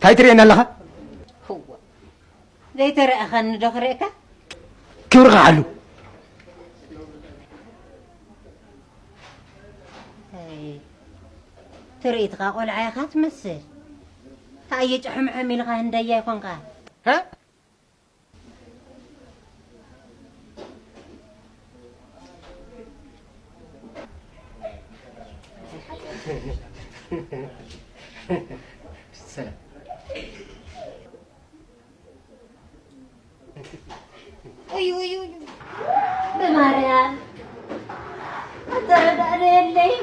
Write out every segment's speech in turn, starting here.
እንታይ ትርእየኒ ኣለኻ? እዋ ዘይተረእኸኒ ዶ ክርእካ? ክብርኻ ሓሉ። ኣይ፣ ትርኢትኻ ቆልዓ ኢኻ ትመስል። ታየ ጭሕምሕም ኢልኻ ህንደያ ይኾንካ። ሰላም። ውይ ውይ ውይ ብማርያም ኣተረዳእነ የለይ።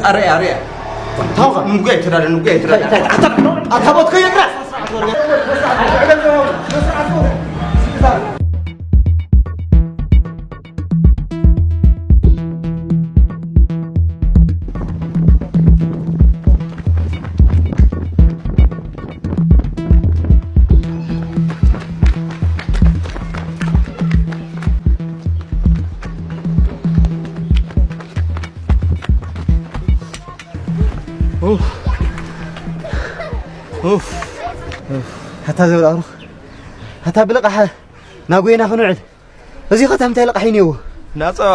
ኣረያ ኣረያ ንጉያ ይተዳለ ንጉያ ይተዳለ ኣታቦት ከየጥራ ኣታ ዘብራሩ ኣታ ብልቃሕ ናጎይና ክንውዕል እዚ ኸታ ምንታይ ልቃሕ እዩ ነይዎ ናፀባ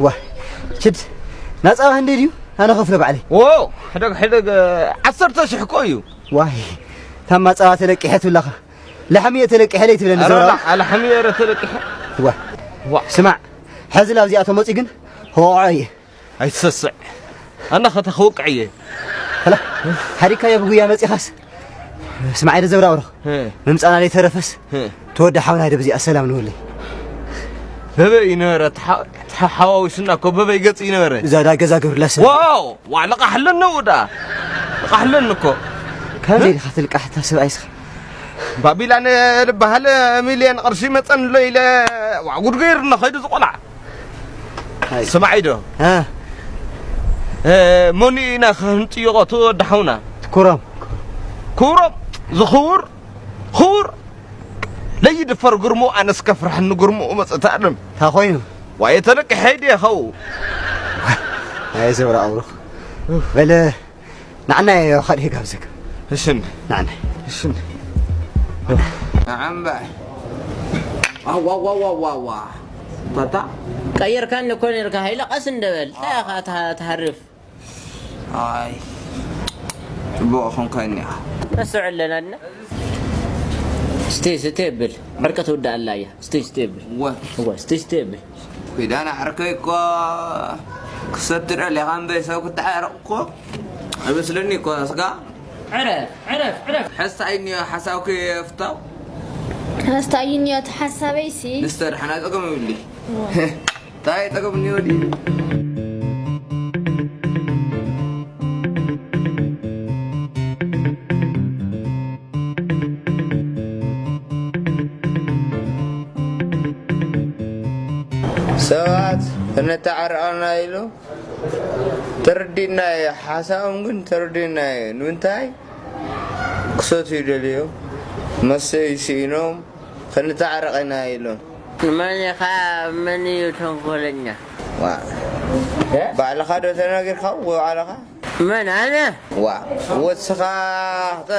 ዋ ሽድ ናፀባ እንደ ድዩ ኣነ ከፍሎ ባዕለይ ዎ ሕደግ ሕደግ ዓሰርተ ሽሕ እኮ እዩ ዋይ ታማ ፀባ ተለቂሐ ትብላኻ ላሕሚ እየ ተለቂሐ ለይ ትብለኒ ዘብራሩ ኣላሕሚ እየ ተለቂሐ ዋ ስማዕ ሕዚ ላብዚኣ ተመፂ ግን ህወዖ እየ ኣይትሰስዕ ኣና ኸታ ክወቅዕ እየ ላ ሓዲካዮ ብጉያ መፂኻስ ስማዕ ደ ዘብራውሮ ምምፃና ደይ ተረፈስ ተወዲ ሓውና ደ ብዚኣ ሰላም ንበለይ በበይ ይነበረ ተሓዋዊሱና እኮ በበይ ገፅ ይነበረ እዛ ዳ ገዛ ግብርላ ሰብ ዋው ዋ ልቃሕ ኣለኒ እው ደኣ ልቃሕ ኣለኒ እኮ ከመይ ኢኻ ትልቃሕ እታ ሰብኣይ ስኻ ባቢላን ልበሃል ሚልዮን ቅርሺ መፀን ኣሎ ኢለ ዋ ጉድ ገይሩና ኸይዱ ዝቆልዓ ስማዒ ዶ መኑ ኢና ክንጥይቖ ትወዲ ሓውና ክብሮም ክብሮም ዝኽውር ክቡር ለይድፈር ግርሙ ኣነስ ከፍርሐኒ ግርሙ መፅእ ተኣለም እንታይ ኮይኑ ዋየ ተለቅሐ ድየ ኸው ኣየ ዘብረ ኣውሩኽ በለ ንዓና እየ ካሊእ ጋብዘካ እሽን ንዓና እሽን ንዓምባይ ዋዋዋዋዋዋ ታታ ቀየርካኒ እኮ ነርካ ሃይለ ቀስ እንደበል እንታይ ኢኻ ትሃርፍ ኣይ ጽቡቕ ኾንካ እኒኣ ነስዖ ኣለና ድና እስቲ ስቴ ብል ዕርቂ ትውዳእ ኣላ እያ ስቲ ስቴ ብል ወ ወ ስቲ ስቴ ብል ኪዳን ዓርከይ እኮ ክሰትር ኣለኻ እምበይ ሰብ ክትዓረቕ እኮ ኣይመስለኒ እኮ ስጋ ዕረፍ ዕረፍ ዕረፍ ሕስታ ኣይኒዮ ሓሳብኩ የፍታው ሕስታ ኣይኒዮ እቲ ሓሳበይሲ ንስተ ድሓና ጸገም ይብሊ እንታይ ጠገብኒ ወዲ ሰባት ክንተዓረቐና ኢሉ ተረዲእናዮ ሓሳቦም ግን ተረዲእናዮ ንምንታይ ክሰትዩ ደልዮም መስተ ይስኢኖም ክንተዓረቕ ኢና ኢሎም መን ኢኻ መን እዩ ተንኮለኛ ዋእ ባዕልኻ ዶ ተናጊርካ ወይ ባዕልኻ መን ኣነ ዋእ ወስኻ ክተ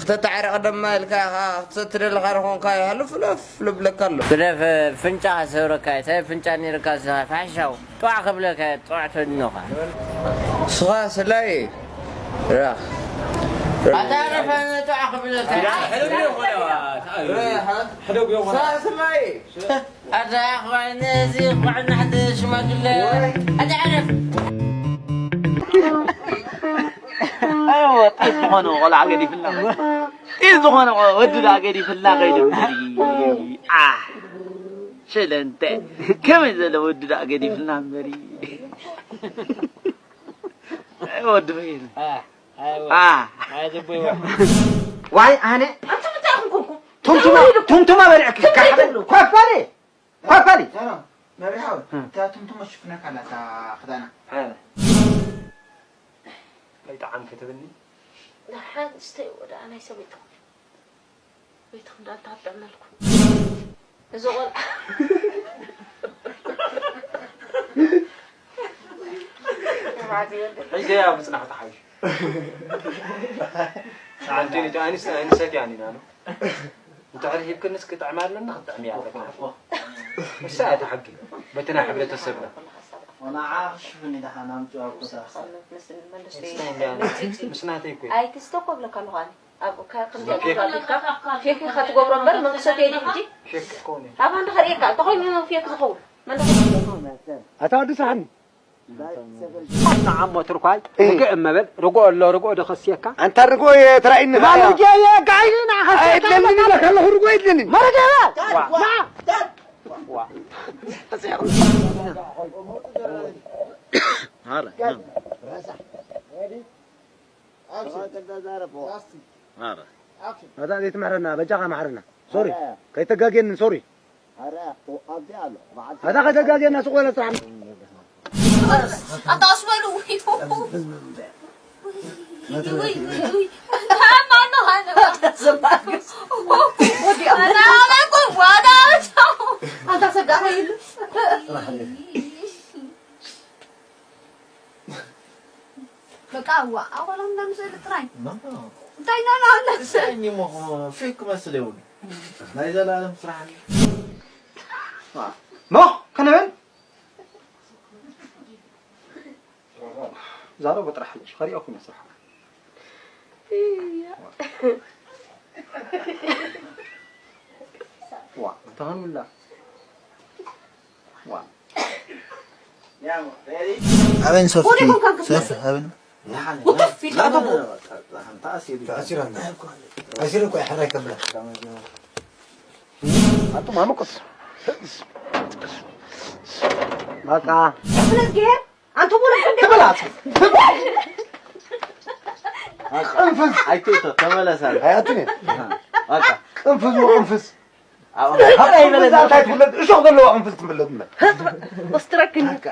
ክተተዓረቕ ደማ ኢልካ ኢኻ ክትሰቲ ደለኻ ዶ ኾንካ እዩ ሃልፍ ለፍ ልብለካ ኣሎ ግደፍ ፍንጫ ከሰብረካ እዩ እንታይ ፍንጫ ነይርካ ስኻ ፋሕሻው ጧዕ ክብለካ እየ ጧዕ ተድኖኻ ስኻ ስላይ ራኽ ኣታ ረፋነ ጧዕ ክብለካ ስኻ ስላይ ኣታ ኳይነ እዚ ኳዕና ሓደ ሽማግለ ኣታ ዕረፍ ወጣት ዝኾነ ቆልዓ ገዲፍልና ኢድ ዝኾነ ወዲ ደኣ ገዲፍልና ከይዱ እምበሪ ኣሕ ሸለንተ ከመይ ዘሎ ወዲ ደኣ ገዲፍልና እምበሪ ወዲ ፈይኑ ዋይ ኣነ ቱምቱማ ቱምቱማ በልዕኪ። ኮፍ በሊ። ኮፍ በሊ። ዛራ፣ መብርሃዊ፣ እም። እታ ቱምቱማ ሽፍነካ ኣላ፣ እታ ክዳና። ኣነ። ኣይጠዓምኪ ትብልኒ? ደሓን ስተይ ወደ ኣናይ ሰበይትኹም። ቤትኹም ደኣ እንታይ ትጥዕመልኩም? እዚ ቆልዓ። ሕጂ እያ ምጽናሕ ተሓይሽ። ኣንቲ ኣንስ-፣ ኣንሰት እያ ኒና ነው። እንድሕር ሂብክንስ ክጥዕም ኣለና፣ ክትጥዕሚ ኣለካ። እሳ እያ ተሓጊ። በቲ ናይ ሕብረተሰብና። ወናዓ ክሽፍን ኢኻ ናምጽኦ ኣብ ኮታ። ምስናተይ እኮ እዩ። ኣይትስተ እኮ እብለካ ኣለኹ ኣነ። ኣብ ከ-፣ ከምዚ ፌክ። ኣቢልካ ፌክ ኢኻ ትገብሮ እምበር፣ መንግስቲ የድልይ ሕጂ። ፌክ ክኸውን እዩ። ኣብ ኣንዳ ከርእየካ፣ እንተኾይኑ ፌክ ዝኸውን። መንዳ ከርእየካ። ኣታ ወዲ ስራሕኒ። ንዓሞ ትርኳይ፣ እ። ርግእ እመበል፣ ርግኦ ኣሎ፣ ርግኦ ዶ ከስየካ? ኣንታ ርግኦ እየ ተራእይኒ ማለጀ እየ፣ ጋይና ከስየካ ኣይደለኒ ኣለካ። በቃ ኣለኹ፣ ርግኦ ኣይደለኒ። መረገ እየ። ዋ። ዋ። ዋ። ኧረ፣ ኧረ። ኣታ ዘይትምሕረና፣ በጃኻ ምሓረና። ሶሪ፣ ከይተጋግየኒ፣ ሶሪ። ኣታ ከይተጋግየና፣ ስቕ በለ ስራሕ። ኣታ ኣስበሉ። ውይ፣ ውይ፣ ውይ፣ ውይ። ማን ነው? ኣታ ሰጋኸ ይሉ። በቃ እዋ ኣኾሎም እንዳምስእል ጥራይ። ማማ። እንታይ ኢና ንኣለ? እሰኝ እሞ ፌክ ክመስል የብሉ። ናይ ዘላለም ስራሕ። ኖ፣ ከነበል? ዛረቦ ጥራሕ ኣለሽ፣ ከሪኦኩም እየ ስራሕ። እያ። ዋ፣ እንተኸኑላ። ዋ። ኣበን ሶፍቲ፣ ሶፍቲ ኣበን። ተኣሲሩ እኮ፣ ተኣሲሩ እኮ፣ ሕራይ ከብላ። ኣንቱ ማመቆስ። በቃ። ስለዚህ ኣንተ ሙሉ ትበላት። ቅንፍዝ። ኣይትእቶ፣ ተመለስ ኣለ። ኣይ፣ ኣትኔ። በቃ። ቅንፍዝ ወቅንፍዝ። ኣብ-፣ ኣብ-፣ እንታይ ይበለና? እንታይ ትውለድ? እሾኽ ዘለዎ ቅንፍዝ ትውለድ እምበር። ኮስትረክኒ። በቃ።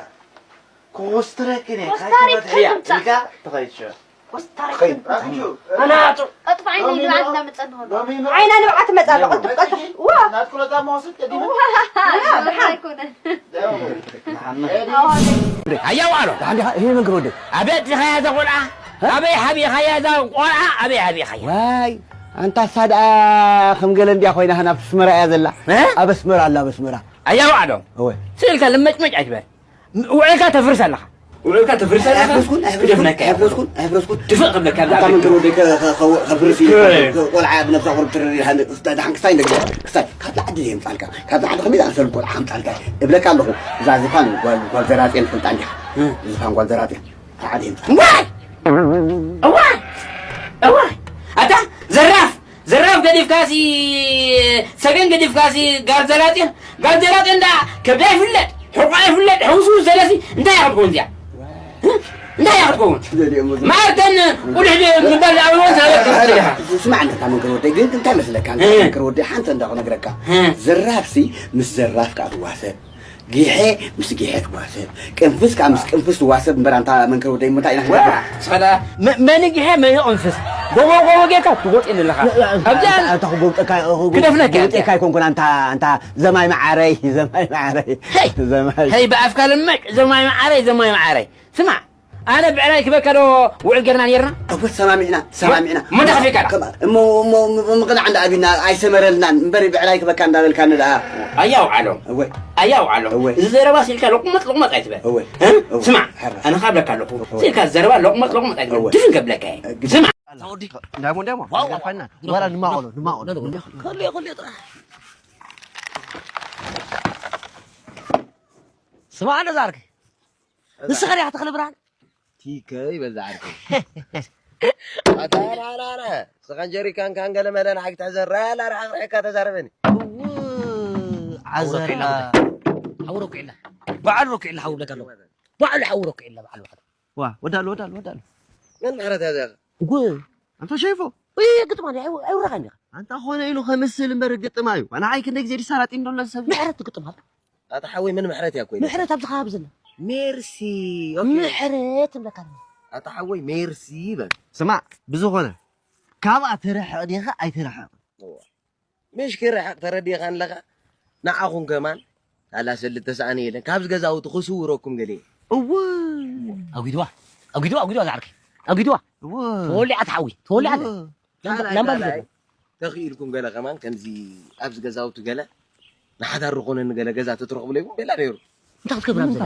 ኮስትረክኒ። ኮስታሪት ካይትመትሕያ ትምጻእ። ኢልካ ትኸይድ ሽዑ። ኮስታሪት ኸይድ። ትምጻእ። ኣናጹ። ኣጥፋ ዓይነ ኢሉ ዓዲ እንዳመጸ እንሆ። ሎሚ ነው። ዓይና ንብዓት ትመጻ ኣሎ። ቀልጥፍ፣ ቀልጥፍ። ዋ። ናትኩ ለዛ መወስድ ቀዲመ። ዋ። ኣይኮነ። ኣያ ዋዕሮ፣ ደሓን ዲኻ? ይሄ መንገድ ወደይ። ኣበይ ኣጥፊኻያ እዛ ቆልዓ? እ? ኣበይ ሓቢእኻያ እዛ ቆልዓ? ኣበይ ሓቢእኻያ? ዋይ፣ ኣንታ እሳ ደኣ ከም ገለ እንድያ ኮይና፣ ናብቲ ኣስመራ እያ ዘላ። እ? ኣብ ኣስመራ ኣላ፣ ኣብ ኣስመራ። ኣያ ዋዕሮ፣ እወ። ስእልካ ለመጭመጭ ኣይትበል። ውዕልካ ተፍርስ ኣለኻ። ውዕልካ ተፍርስ ኣለኻ። ኣይፍረስኩን፣ ኣይፍረስኩን፣ ክደፍነካ እየ። ኣይፍረስኩን፣ ኣይፍረስኩን። ድፍእ ክብለካ፣ ኣንታ መንገድ ወደይ ከ-፣ ከ-፣ ከ-፣ ከፍርስ እዩ። እወ። ቆልዓ ብነብሳ ቁርብ ትርር ኢልካ፣ ክስታይ፣ ደሓን ክስታይ እንደግለ። ክስታይ፣ ካብ ላዕሊ እየ ምጻልካ። ካብ ላዕሊ ከመይ ዝኣመሰሉ ቆልዓ ምጻልካ? እብለካ ኣለኹ። እዛ ዝፋን ጓል፣ ጓል ዘራጤን ትፈልጣ እንዲኻ? እ። ዝፋን ጓል ዘራጤን። ካብ ላዕሊ እየ ምጻልካ። እዋይ! እዋይ! እዋይ! ኣታ ዘራፍ! ዘራፍ ገዲፍካሲ፣ ሰገን ገዲፍካሲ፣ ጋር ዘራጤን፣ ጋር ዘራጤን እንዳ ከብዳ ይፍለጥ፣ ሕቋ ይፍለጥ፣ ሕውስውስ ዘለሲ፣ እንታይ እያ ክትከውን እዚኣ? እ? እንታይ እያ ክትከውን? ማርተን ቁልሕ ድ-፣ ምባል ዝኣበልዎ ዝነበርካ ትስለ ኢኻ። ስማዕ፣ እንተ መንክር ወደይ፣ ግን እንታይ መስለካ? እ። መንክር ወደይ፣ ሓንቲ እንዳ ክነግረካ። እ። ዘራፍሲ ምስ ዘራፍ ከኣ ትዋሰብ። ጊሐ ምስ ጊሐ ትዋሰብ፣ ቅንፍዝ ከኣ ምስ ቅንፍዝ ትዋሰብ እምበር፣ ኣንታ መንክር ወደይ፣ እንታይ ኢና ዋ፣ ክንገብር? ስኸዳ፣ መ-፣ መን ጊሐ፣ መን ቅንፍዝ? ጎቦ፣ ጎቦ ጌርካ ትጎጥ የለኻ። እ፣ እ፣ ኣብዚኣ ኣንታ ክጎብጠካ፣ ክጎብጠካ ክደፍነካ እያ። ኣይኮንኩን፣ ኣንታ፣ ኣንታ ዘማይ መዓረይ፣ ዘማይ መዓረይ። ሄይ! ዘማይ ሄይ፣ ብኣፍካ ልመጭ፣ ዘማይ መዓረይ፣ ዘማይ መዓረይ። ስማዕ፣ ኣነ ብዕራይ ክበካ ዶ ውዕል ጌርና ኔርና? እወ፣ ሰማሚዕና፣ ሰማሚዕና። እሞ እንታይ ከፊእካ ደኣ? ከማ-፣ እሞ፣ እሞ፣ እሞ፣ እሞ ቅንዕ እንዳ ኣቢና ኣይሰመረልናን እምበር ብዕራይ ክበካ እንዳበልካኒ ደኣ። ኣያው ዓሎም። እወ። ኣያው ዓሎም። እወ። እዚ ዘረባ ሲልካ ሎቕመጥ ሎቕመጥ ኣይትበል። እወ። እ? እወ። ስማዕ፣ ሕራይ። ኣነ ካብ ለካ ኣለኹ። እወ። ሲልካ ዘረባ ሎቕመጥ ሎቕመጥ ኣይትበል። እወ። ድፍን ከብለካ እየ። እግድ-፣ ስማዕ። ኣታ ወዲ። እንዳሞ፣ እንዳሞ። ዋው፣ ዋው። ፋይና። ዋላ ንማቆሎ፣ ንማቆሎ። ከልዮ፣ ከልዮ ጥራሕ። ስማዕ፣ ነዛ ዓርከይ። ንስኻ ዲኻ ተኽለ ብርሃን? ቲከ ይበል ዝዓርከይ። ኣታ፣ ራ፣ ራ፣ ራ። ስኻን ጀሪካንካን ገለ መለ ንዓይ ክትሕዘ፣ ራ፣ ራ፣ ራ፣ ራ፣ ራ፣ ተዛረበኒ። እው፣ ዓዘራ። ሓውሮ ቂላ። በዓል ሮኪ ዒላ ሓው ብለካ ኣለኹ። በዓል ሓው ሮኪ ዒላ፣ በዓል፣ በዓል። ዋ፣ ወዳሉ፣ ወዳሉ፣ ወዳሉ። መን ምሕረት ያዘ? እጉ። ኣንታ ሸይፎ። እይ ግጥም ኣለ ኣይውረኻን ዲኻ? ኣንታ ኾነ ኢሉ ከምስል እምበር ግጥም ኣዩ። ንዓይ ክንደይ ግዜ ድሳላጢ እንደሎ ሰብ ምሕረት ትግጥም ኣለ። ኣታ ሓወይ ምን ምሕረት እያ ኮይና? ምሕረት ኣብዚ ከባቢ ዘላ። ሜርሲ። ኦኬ። ምሕረት እብለካ ኣለኹ። ኣታ ሓወይ ሜርሲ በል። ስማዕ፣ ብዝኾነ ካብኣ ትርሕቕ ዲኻ ኣይትርሕቕ? እዋ። ምሽ ክርሕቕ ተረዲኻ ኣለኻ? ንዓኹም ከማን ሳላ ሰልተ ሰኣን የለን። ካብዚ ገዛውቲ ክስውረኩም ገለ። እወ። ኣጒድዋ፣ ኣጒድዋ፣ ኣጒድዋ ዝዓርከይ። ኣጒድዋ። እወ። ተወሊዓ ትሓዊ፣ ተወሊዓ እወ። ላምባ፣ ላምባ ላላይ፣ ዝገበረ። ተኽኢልኩም ገለ ከማን ከምዚ ኣብዚ ገዛውቲ ገለ ንሓዳር ዝኾነኒ ገለ ገዛ ተትረኽቡ ለይኩም ቤላ ነይሩ። እንታይ ክትገብር ኣብ ዘላ?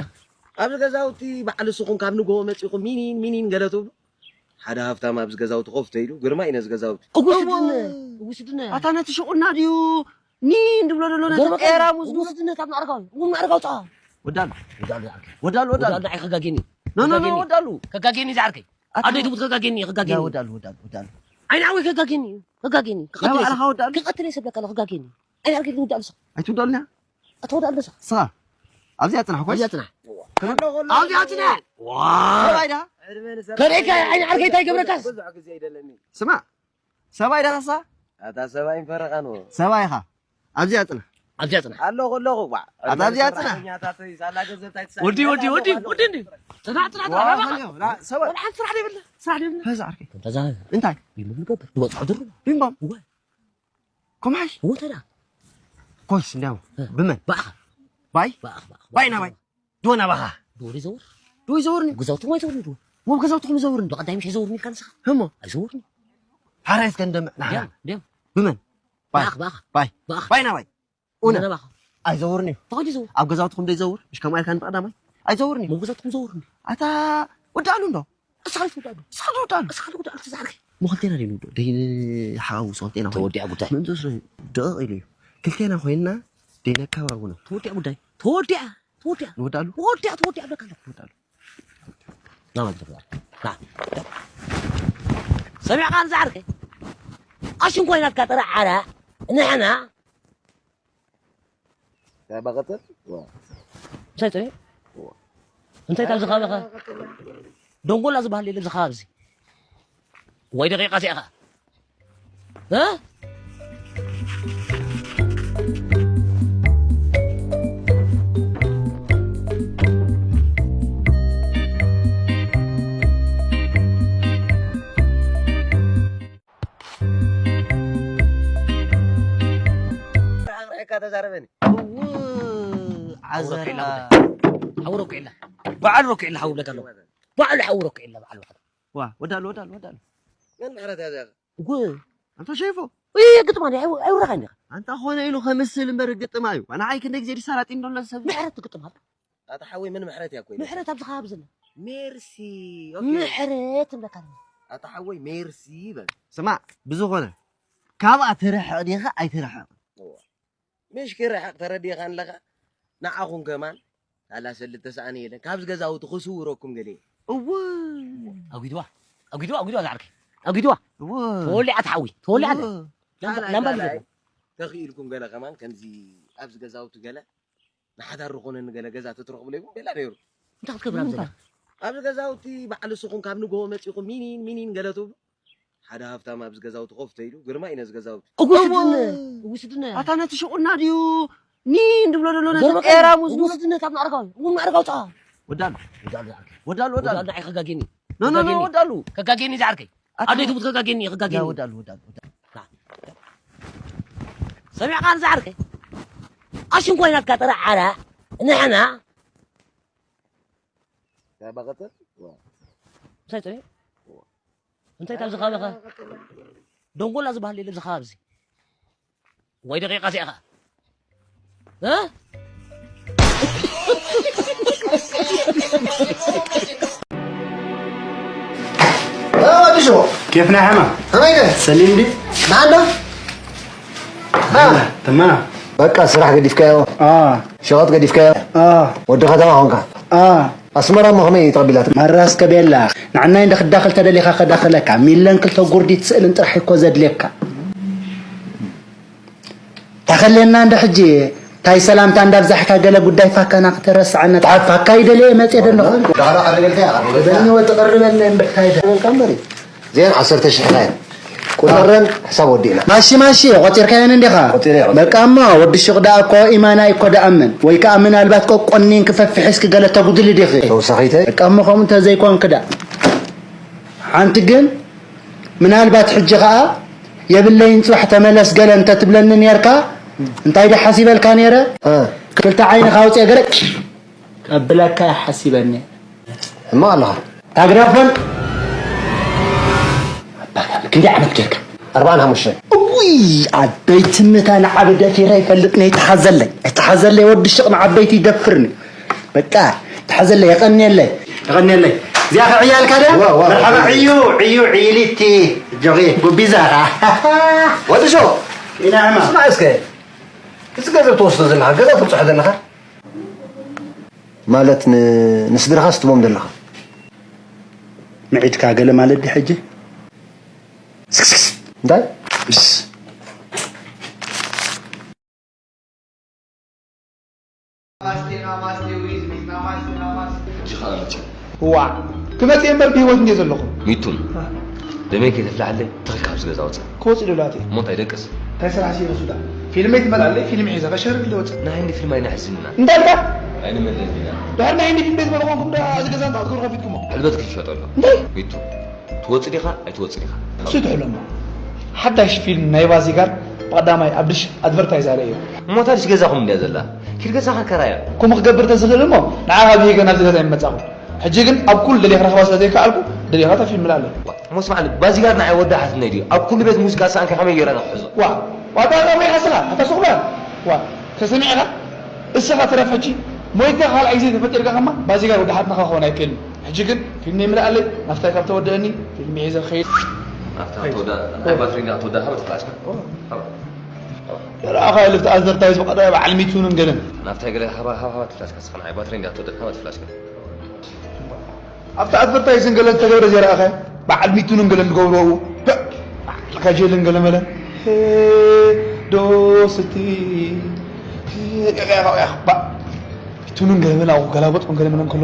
ኣብዚ ገዛውቲ በዓል ንስኹም ካብ ንግሆ መጺኹም ሚኒን፣ ሚኒን ገለ ትብሉ። ሓደ ሃብታም ኣብዚ ገዛውቲ ኮፍ ተይሉ፣ ግርማ እዩ ነዚ ገዛውቲ። እወ ስድነ፣ እወ ስድነ። ኣታ ነቲ ሽቁና ድዩ ኒን ድብሎ ዘሎ ነቲ ገርማ ቀ-፣ ጤራሙዝ እወ ስድነ ካብ ናዕርጋው፣ እወ ናዕርጋው ጻ። ወዳሉ፣ ወዳሉ፣ ወዳሉ፣ ወዳሉ። ወዳሉ፣ ንዓይ ከጋጌኒ። ኖ፣ ኖ፣ ኖ፣ ከጋጌኒ። ወዳሉ። ከጋጌኒ ዝዓርከይ። ኣታ ኣደ ትሙት ከጋጌኒ፣ ከጋጌኒ። ወዳሉ፣ ወዳሉ፣ ወዳሉ። ኣይ፣ ንዓወይ ከጋጌኒ እዩ፣ ከጋጌኒ። ያ ክቐትል ባዕልኻ ሰብ-፣ ወዳሉ። ክቐትል እየ ሰብለካ ኣሎ፣ ከጋጌኒ። ኣይ፣ ንዓርከይ ክውዳሉ ሰብ። ኣይትውዳሉና? ኣታ ወዳሉ ሰብ። ስኻ። ኣብዚኣ ጽናሕ፣ ኮሽ? ኣብዚኣ ጽናሕ። ከመ-፣ ኣብዚኣ ጽናሕ። ዋ። ሰብኣይ ዳ? ከርእየካ፣ ኣይ፣ ንዓርከይ እንታይ ይገብረካስ? ብዙሕ ግዜ ይደለኒ። ስማ። ሰብኣይ ዳኻሳ? ኣታ ሰብኣይ ፈረቓ ነው። ሰብኣይ ኢኻ። ኣብዚኣ ጽናሕ። ኣብዚኣ ጽናሕ። ኣለኹ፣ ኣለኹ፣ ዋ። ኣታ ኣብዚኣ ጽናሕ። ሰራሕተኛታት ሳላ ገንዘብ ታይ ትሳዕ? ወዲ፣ ወዲ፣ ወዲ፣ ኣለኹ፣ ወዲ፣ ኣለኹ። እንዲ። ጽናሕ፣ ጽናሕ፣ ዋ፣ ጽናሕ፣ ኣለኹ። ና፣ ሰብኣይ። ወላ ሓንቲ ስራሕ ዘይብላ፣ ስራሕ ዘይብላ። ሀዛ ዓርከይ። ከምታ እዛ እንታይ? ቢሉ ዝገብር። ትበጽሖ ድሩ። ቢምባም። እወ። ኮምሓሽ? እወ፣ ተዳ። ኮይስ፣ እንዲያው። እ። ብመን? ብኣኻ። ባይ? ብኣኻ፣ ብኣኻ። ባይ ናባይ? ዶ ናባኻ? ዶ ይዘውር? ዶ ይዘውርኒ? ገዛውትኹም ኣይዘውርኒ ዶ? ወብ ገዛውትኹም ይዘውርኒ? ዶ ቀዳይ ምሽ ይዘውርኒ ኢልካ ንስኻ? ህሞ? ኣይዘውርኒ። ሓራይ እስከ እንደም-፣ ናህራ። ድያም፣ ድያም። ብመን? ባይ። ብኣኽ፣ ብኣኻ። ባይ። ብኣኻ። ባይ ናባይ? ኡነ። ናባኻ። ኣይዘውርኒ እዩ። ተኸዲ ይዘውር። ኣብ ገዛውትኹም ዶ ይዘውር? ምሽ ከምኡ ኢልካ ንቐዳማይ? ኣይዘውርኒ እዩ። ወብ ገዛውትኹም ዘውርኒ? ኣታ ወዳሉ እንዶ? እስኻ ትውዳሉ። እስኻ ትውዳሉ። እስኻ ትውዳሉ፣ ተዛርገ። ሞ ክልቴና ደይ ንውዶ? ደይ ንሓዋውሶ ክልቴና ኮይና? ተወዲኣ ጉዳይ። ምእንተ ስለ ደቕ ኢሉ እዩ። ክልቴና ኮይና ደይ ነካባቡ ነው። ተወዲኣ ጉዳይ። ተወዲኣ። ተወዲኣ። ንወዳሉ? ተወዲኣ፣ ተወዲኣ፣ በቃ። ንወዳሉ። ና፣ ና፣ ና። ሰሚዕካ ንዝዓርከይ? ኣሽንኳይ ናትካ ጥራሕ ዓራ፣ ንሕና እንታይ በቐጥል? ዋ። እንታይ ጥሪ? ዋ። እንታይ ካብ ዝኻበኻ? ደንጎላ ዝበሃል የለ ዝኻብ እዚ። ወይ ደቂቃ እዚኣ ኸኣ። እ? ርሕቕ ርሕቕካ ተዛረበኒ። እው፣ ዓዘራ። ሓው ረኪዕላ ጉዳይ። ሓው ረኪዕላ። በዓል ረኪዕላ ሓው ብለካ ኣለኹ። በዓል ሓው ረኪዕላ፣ በዓል በዓል። ዋ፣ ወዳሉ፣ ወዳሉ፣ ወዳሉ። መን ምሕረት እያ እዚኣ? እው። ኣንታ ሸይፎ። እይ፣ ግጥም ኣለ፣ ኣይ-፣ ኣይውረኻን ኢኻ። ኣንታ ኾነ ኢሉ ከምስል እምበር ግጥም ኣዩ። ንዓይ ክንደይ ግዜ ድሳላጢ እንደሎ ሰብ። ምሕረት ትግጥም ኣለ። ኣታ ሓወይ፣ ምን ምሕረት እያ ኮይና? ምሕረት ኣብዚ ከባቢ ዘላ። ሜርሲ፣ ኦኬ። ምሕረት እብለካ ኣለኹ። ኣታ ሓወይ፣ ሜርሲ በል። ስማዕ፣ ብዝኾነ፣ ካብኣ ትርሕቕ ዲኻ ኣይትርሕቕ? እዋ። ምሽ ክርሕቕ ተረዲኻ ኣለኻ? ንዓኹም ከማን፣ ሳላ ሰልተ ሰኣን የለን። ካብዚ ገዛውቲ ክስውረኩም ገለ። እዎ። ኣጒድዋ፣ ኣጒድዋ፣ ኣጒድዋ ዝዓርከይ። ኣጒድዋ። እዎ። ተወሊዓ ትሓዊ፣ ተወሊዓ እዎ። ኣለ። ላምባ፣ ላምባ ላላይ፣ ዝገዛ። ተኽኢልኩም ገለ ከማን፣ ከምዚ ኣብዚ ገዛውቲ ገለ ንሓዳር ዝኾነኒ ገለ ገዛ ተትረኽቡ ለይኩም ቤላ ነይሩ። እንታይ ክትገብር ኣብ ዘላ? ኣብዚ ገዛውቲ በዓል ንስኹም ካብ ንግሆ መጺኹም ሚኒን፣ ሚኒን ገለ ትብሉ። ሓደ ሃብታም ኣብዚ ገዛውቲ ኮፍ ተይሉ፣ ግርማ እዩ ነዚ ገዛውቲ። እጉ ስድነ፣ እጉ ስድነ። ኣታ ነቲ ሽቁና ድዩ? ኒን ድብሎ ደሎ ነቲ ገርመካ ጤራሙዝ እጉ ስድነ ካብ ማዕረጋዊ፣ እጉ ማዕረጋዊ ጸዋ። ወዳሉ፣ ወዳሉ፣ ወዳሉ፣ ወዳሉ። ወዳሉ፣ ንዓይ ከጋጌኒ። ኖ፣ ኖ፣ ኖ፣ ከጋጌኒ። ወዳሉ። ከጋጌኒ ዝዓርከይ። ኣታ ኣደይ ትሙት ከጋጌኒ፣ ከጋጌኒ። ያ ወዳሉ፣ ወዳሉ፣ ወዳሉ። ና። ሰሚዕካ ንዝዓርከይ? ኣሽንኳይ ናትካ ጥራሕ ዓራ፣ ንሕና። ያ በቐጥል? ዋ። እንታይ ጥሪ? እንታይ ካብ ዝኻበኻ? ደንጎላ ዝበሃል የለ ዝኻብ እዚ። ወይ ደቂቃ እዚኣ ኸኣ። እ? እ፣ ወዲ ሽቦ። ኬፍ ናይ ሓማ። ከመይ ነህ? ሰሊም ድዩ? መዓንዶ? እ። ተማ። በቃ ስራሕ ገዲፍካዮ? አ። ሸቐጥ ገዲፍካዮ? አ። ወዲ ከተማ ኾንካ? አ። ኣስመራ እሞ ከመይ ተቐቢላትካ? ማራ እስከ ቤላ፣ ንዓናይ እንደ ክዳኸል ተደሊኻ ከዳኸለካ፣ ሚለን ክልተ ጉርዲት ስእልን ጥራሕ እኮ ዘድልየካ። ታኸለና እንደ ሕጂ፣ ታይ ሰላምታ እንዳብዛሕካ ገለ ጉዳይ ፋካና ከተረስዓና። ታ-፣ ፋካ ይደልየ መጽየ ደለኹ። ዳህራ ቀርበልካ፣ ቀርበልካ። በልኒ ወጥ ቀርበለይ እምበር ታይ ደ-፣ ቀርበልካ እምበር። ዜን ዓሰርተ ሽሕ ናይ። ቁጠረን ሕሳብ ወዲእና። ማሺ ማሺ ቆጺርካየን እንዲኻ። ቆጺረ እየ። በቃ እሞ ወዲ ሹቕ ደኣ እኮ ኢማን ኣይኮ ደኣምን ወይ ከኣ ምናልባት ቆቆኒን ክፈፍሕስ ክገለ ተጉድሊ ዲኺ። ተወሳኺተይ። በቃ እሞ ከምኡ እንተዘይኮንክ ደኣ ሓንቲ ግን ምናልባት ሕጂ ኸኣ የብለይን ጽባሕ ተመለስ ገለ እንተትብለኒ ኔርካ እንታይ ዶ ሓሲበልካ ኔረ? እ። ክልተ ዓይንኻ ኣውጽአ ገለ ከብለካ ሓሲበኒ። እማ ኣለኻ። ታግራፎን ኣባጋም ክንደይ ዓመት ጌርካ? ኣርባዓን ሓሙሽተን። እውይ ኣደይ ትምታ ንዓቢ ደፊረ ይፈልጥ ነይ ተሓዘለይ ኣይተሓዘለይ ወዲ ሽቕ ንዓበይቲ ይደፍርኒ በቃ ተሓዘለይ የቐንየለይ የቐንየለይ እዚኣ ከዕያልካ ደ ዋ፣ ዋ፣ መርሓባ ዋ። ዕዩ ዕዩ ዕይሊቲ ጆኺ ጉቢዛኻ ወዲ ሽቕ ኢና ዕማ ስማዕ እስከ እዚ ገንዘብ ትወስዶ ዘለኻ ገዛ ትብፅሖ ዘለኻ ማለት ን- ንስድራኻ ስትቦም ዘለኻ ምዒድካ ገለ ማለት ዲ ሕጂ እንታይ እሺ እጅኻ ኣመፅእ። ዋዕ ክመፅእ እምበር ብህይወት እንድየ ዘለኹ። ሚቱን ደመይ ከይተፍልሓለይ ትኽል ካብዚ ገዛ ውፅእ። ክወፅእ ዶ ላቴ? እሞ እንታይ ደቅስ? እንታይ ስራሕ ሲኢነ ሱዳ? ፊልመይ ትመልኣለይ ፊልም ሒዘ ከሸርግ ልወፅእ። ናይ ህንዲ ፊልም ኣይነሕዝን ኢና። እንታይ ኢልካ? ኣይንመልእን ኢና። ድሕር ናይ ህንዲ ፊልም ቤት በልኾንኩም ዳ እዚ ገዛ እንታይ ክትገብሩ ከፊትኩሞ? ሕልበት ክንሸጠሉ። እንታይ? ሚቱ ትወፅእ ዲኻ ኣይትወፅእ ዲኻ? እሱ ትሕሎሞ። ሓዳሽ ፊልም ናይ ባዚጋር ብቐዳማይ ኣብ ድሽ ኣድቨርታይዝ ኣርእዮ። እሞ እታ ድሽ ገዛኹም እንድያ ዘላ። ኪድ ገዛኻ ከራያ። ከምኡ ክገብር ተዝኽእል እሞ ንዓኻ ብሂገ ናብዚ ገዛ ይመጻኹ። ሕጂ ግን ኣብ ኩሉ ደሊኻ ክረኽባ ስለ ዘይከኣልኩ ደሊኻ እታ ፊልም ምልኣለይ። እሞ ስማዕኒ ባዚጋር ንዓይ ወዲ ሓትነይ ድዩ? ኣብ ኩሉ ቤት ሙዚቃ ዝሰኣንካ ከመይ ገይረ እነ ክሕዞ? ዋእ ዋእ ኣታ ከመይ ሓስኻ ኣታ ሱቕ በል ዋእ ተሰሚዕኻ እስኻ ትረፍ ሕጂ ሞይትካ ካልኣይ ግዜ ተፈጢርካ ከማ ባዚጋር ወዲ ሓትንኻ ክኾን ኣይክእልን። ሕጂ ግን ፊልመይ ምልኣለይ ናፍታይ ካብ ተወደአኒ ፊልሚ ሒዘ ክኸይድ ናፍታ ተወዳ ናይ ባትሪ እንዲያ ተወዳ ሃበት ፍላሽካ ረኣኻ ኢለ ኣብቲ ኣድቨርታይዝ ብቐዳማይ በዓል ሚቱንን ገለን ናፍታይ ገለ ሃባ ሃባ ሃባ ትፍላሽካ ስኻ ናይ ባትሪ እንዲያ ተወዳ ሃበት ፍላሽካ ኣብቲ ኣድቨርታይዝን ገለን ተገብረ ዘይረኣኸ በዓል ሚቱንን ገለን ዝገብርዎ በዓል ካጀልን ገለ መለ ዶ ስቲ ሚቱንን ገለ መለ ኣብኡ ገላበጥኩም ገለ መለ እንከሎ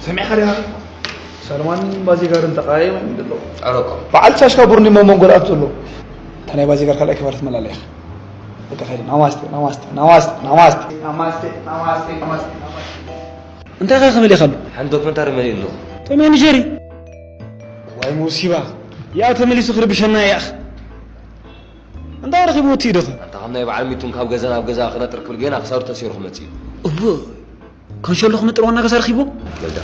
ሰሚዕካ ዲኻ? ሰልማን ባዚጋርን ተቃየም ይብሎ። ኧረ እኮ። በዓል ቻሽካ ቡርኒ መሞን ጎርኣት ዘሎ። እታ ናይ ባዚጋር ካልኣይ ክባር ትመላለያ። በቃ ከይደ ናማስቴ ናማስቴ ናማስቴ ናማስቴ ናማስቴ ናማስቴ ናማስቴ ናማስቴ ናማስቴ። እንታይ ኸ ክብል ኢኻ ኣሎ? ሓንቲ ዶክመንታሪ መሊኡ ኣለኹ። ተመን ጀሪ። ዋይ ሙሲባ። ያው ተመሊሱ ክርብሸና ያኽ። እንታይ ረኺቡ ወቲ ኢዶኸ? ኣንታ ከም ናይ በዓል ሚቱን ካብ ገዛ ናብ ገዛ ክነጥር ክብል ገና ክሳዱ ተሲሩ ክመጽእ እዩ። እወ ከንሸሎ ክነጥር ዋና ገዛ ረኺቡ። ገልዳ።